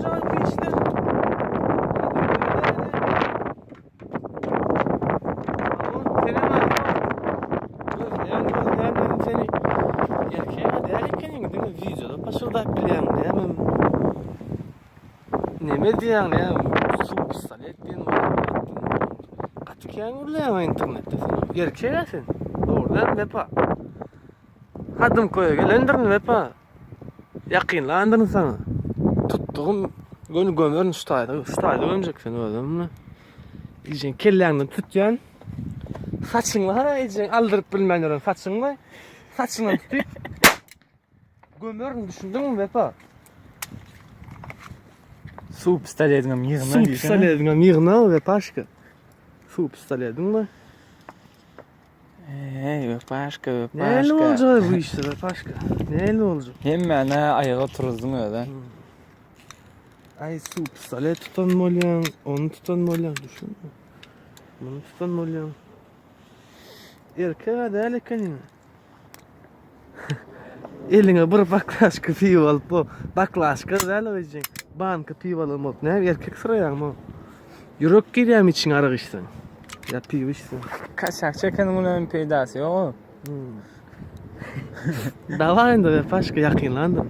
boljak bu işler? Gözleýän gözleýän men seni. Erkeğe däl ekeniň diňe wideoda paşyrdap bilýäň näme? Neme diýýäň näme? Suw pistolet diýen Gaty kän gürleýäň internetde sen. Erkek sen. Dogry däl Wepa. Hadymköýe gelendirin Wepa. Ýakynlandyryn saňa. Tutdugym göni gömerin şu taýda. Şu taýda gömjek seni özüm. Ejeň kelläňden tutýan. Saçyňy hara ejeň aldyryp bilmän ýören saçyňy. Saçyňdan tutup gömerin düşündiňmi Wepa? Suw pistoletiňem ýygna Suw pistoletiňem ýygna Wepaşka. Suw pistoletiň Eý, Wepaşka, Wepaşka. Näli boljak bu işde Wepaşka? Näli boljak? Hemmäni aýaga turuzdyň özi. Aý, suw pistolet tutan bolýaň, ony tutan bolýaň, düşünme. Muny tutan bolýaň. Erkek-ä däl ekeniň. Eliňe bir baklaşka piwo alyp, bu baklaşka däl o ejeň. Banka piwo alan bolup, näme erkek syraýaňmy? Ýürek girýärmi içiňe arak içseň? Ýa piwo içseň? Kaçak çekeniň bilen peýdasy ýok. Hmm. Daway indi Wepaşka ýakynlandyr.